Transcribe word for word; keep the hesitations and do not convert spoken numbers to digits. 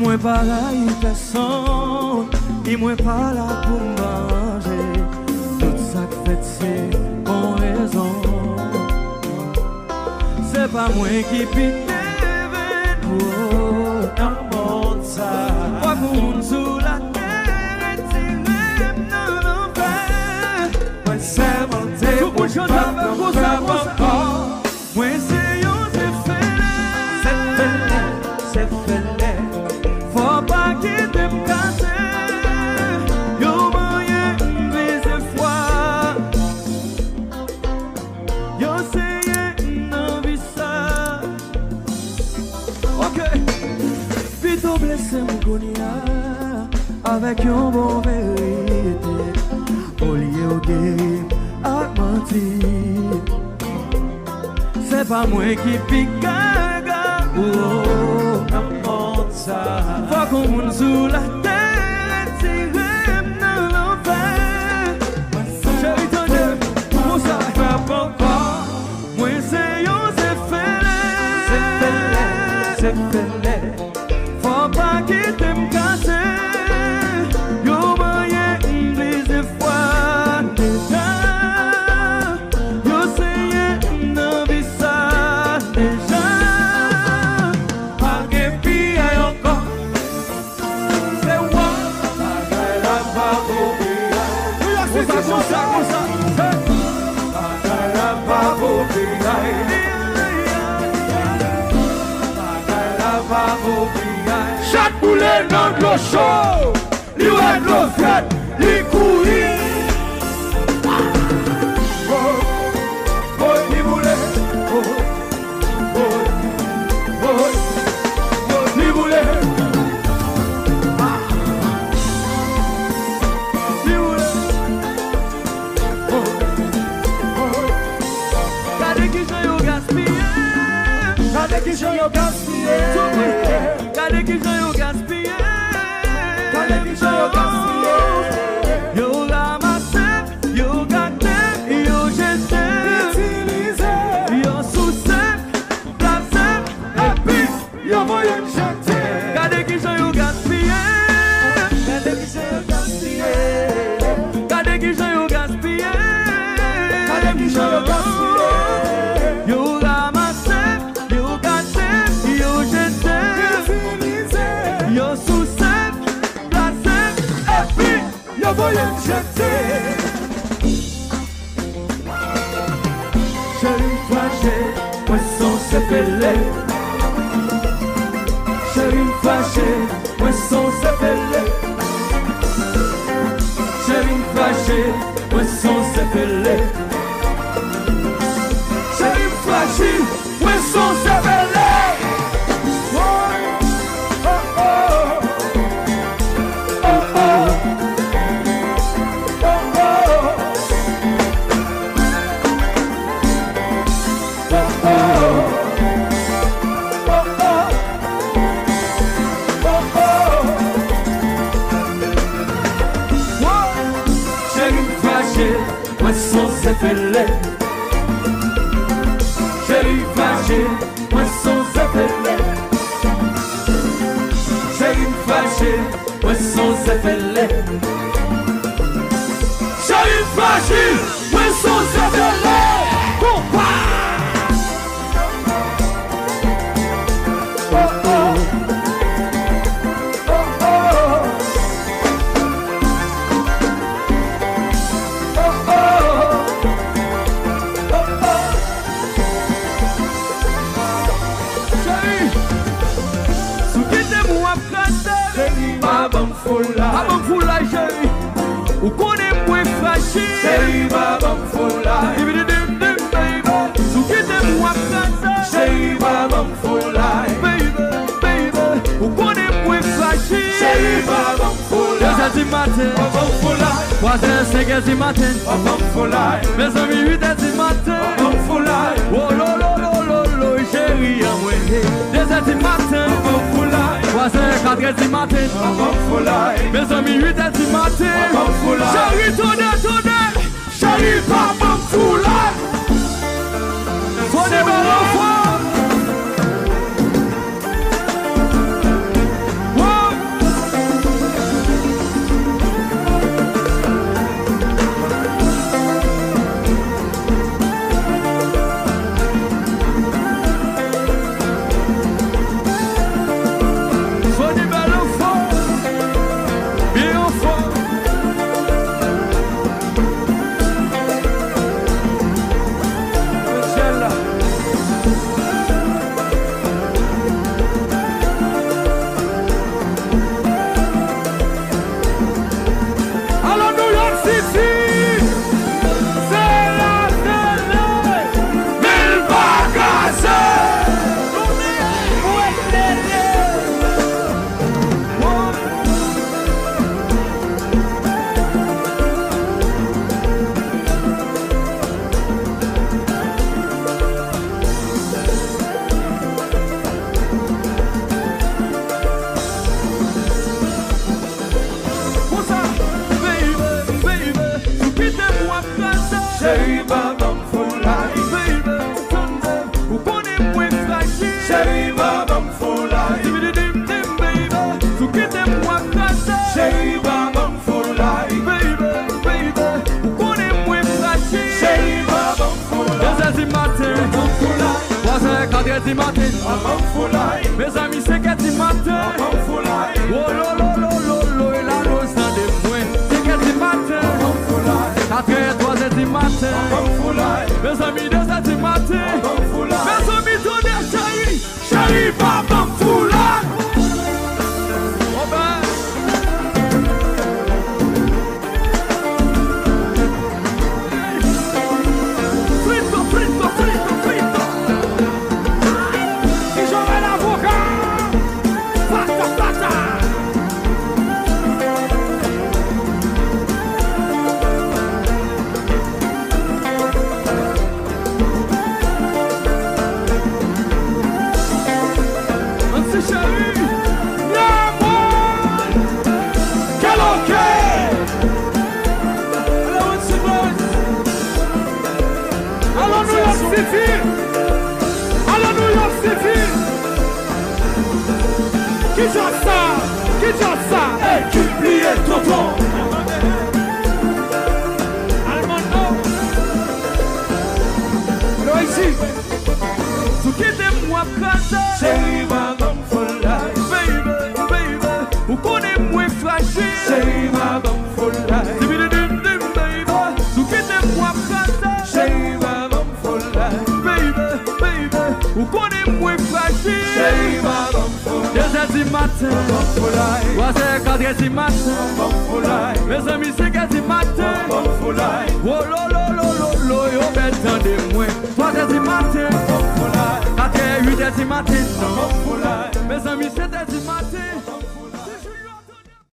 Mwen pa rayi pèsonn, ni mwen pa la pou m vanje. Tout sa k fèt se pou rezon. Se pa mwen ki pi devèn, oh, nan mond sa. Fòk yon moun sou latè retire m nan lanfè. Mwen sèmante pou m pa pran ankò. Mwen se yon sefelè. Sefelè, sefelè. Fò pa kite m kase. Yo manyen m plizyè fwa. Yo seye m nan vi sa. Ok. Pito blese m kounye a avèk yon bon verite, olye w geri m ak manti. Se pa mwen ki pi gaga, oh, nan mond sa. Fòk yon moun sou latè retire m nan lanfè. Cheri, tande, pou sa. Mwen se yon sefelè. Sefelè, sefelè. Fò pa kite m kase. Yo manyen m plizyè fwa deja. Yo seye m nan vi sa deja. Pa gen piyay ankò. Se wè. Bagay la pa bon piyay. Konsa, konsa, konsa. Bagay la pa bon piyay. Bagay la pa bon piyay. Chat boule nan dlo cho. Li wè dlo frèt, li kouri. Woy, woy, li boule. Woy, woy, woy, woy, li boule. Ah. Li boule. Woy, woy. Gade kijan yo gaspiye. Gade kijan yo gaspiye. Gade kijan yo gaspiye. Gade kijan yo gaspiye. Yo ranmase, yo gate, yo jete. Itilize. Yo souse, plase, epi yo voye m jete. Gade kijan yo gaspiye. Gade kijan yo gaspiye. Gade kijan yo gaspiye. Gade kijan yo gaspiye. Yo ranmase, yo gate, yo jete. Itilize. Yo souse, plase, epi yo voye m jete. Cheri m fache, mwen se yon sefelè. Cheri m fache, mwen se yon sefelè. Cheri m fache, mwen se yon sefelè. Cheri m frajil, mwen se yon sefelè. Woy, oh, oh. Oh, oh. Oh, oh. Oh, oh. Oh, oh. Oh, oh. Woy. Cheri m fache, mwen se yon sefelè. Cheri m fache, mwen se yon sefelè. Cheri m fache, mwen se yon sefelè. Cheri m frajil, mwen se yon sefelè. Konpa. Oh, oh. Oh, oh. Oh, oh. Oh, oh. Cheri, si w kite m w ap kraze. Cheri, pa ban m foulay. Pa ban m foulay, cheri. Ou konnen mwen frajil. Cheri, pa ban m foulay. Dibididim, baby. Si w kite m w ap kraze. Cheri, pa ban m foulay. Baby, baby. Ou konnen mwen frajil. Cheri, pa ban m foulay. De zè di maten. Pa ban m foulay. Twa zè, senk è di maten. Pa ban m foulay. Mezanmi, uit è di maten. Pa ban m foulay. Oh, lo, lo, lo, lo, lo, cheri an mwen. De zè di maten. Pa ban m foulay. Twa zè, kat è di maten. Pa ban m foulay. Mezanmi, uit è di maten. Pa ban m foulay. Cheri, tande, tande. Cheri, pa ban m foulay. Fò de balon fò. Wo, Senkè di maten. Mezanmi, senkè di maten. Wo lo lo lo lo lo, e la noz tande mwen. Senkè di maten. Katrè, twazè di maten. Mezanmi, dezè di maten. Mezanmi, tande cheri. Cheri, pa ban m foulay. Frito, frito, frito, frito. Ti Joel avoka. Pata, pata. Ansi cheri, mi amor, que lo que? Allo New York City. Allo New York City. Ki djaz sa? Ki djaz sa? Ekip bliye tonton. Almando. Loizy. Si w kite m w ap kraze. Cheri, pa ban m foulay. Baby, baby, ou konnen mwen frajil. Cheri, pa ban m foulay. Dibididim, baby, si w kite m w ap kraze. Cheri, pa ban m foulay. Baby, baby, ou konnen mwen frajil. Cheri, pa ban m foulay. Dezè di maten. Twazè, katrè di maten. Mezanmi, senkè di maten. Wo lo lo lo lo lo, yo bèl tande mwen. Twazè di maten. Katrè, uitè di maten. Mezanmi,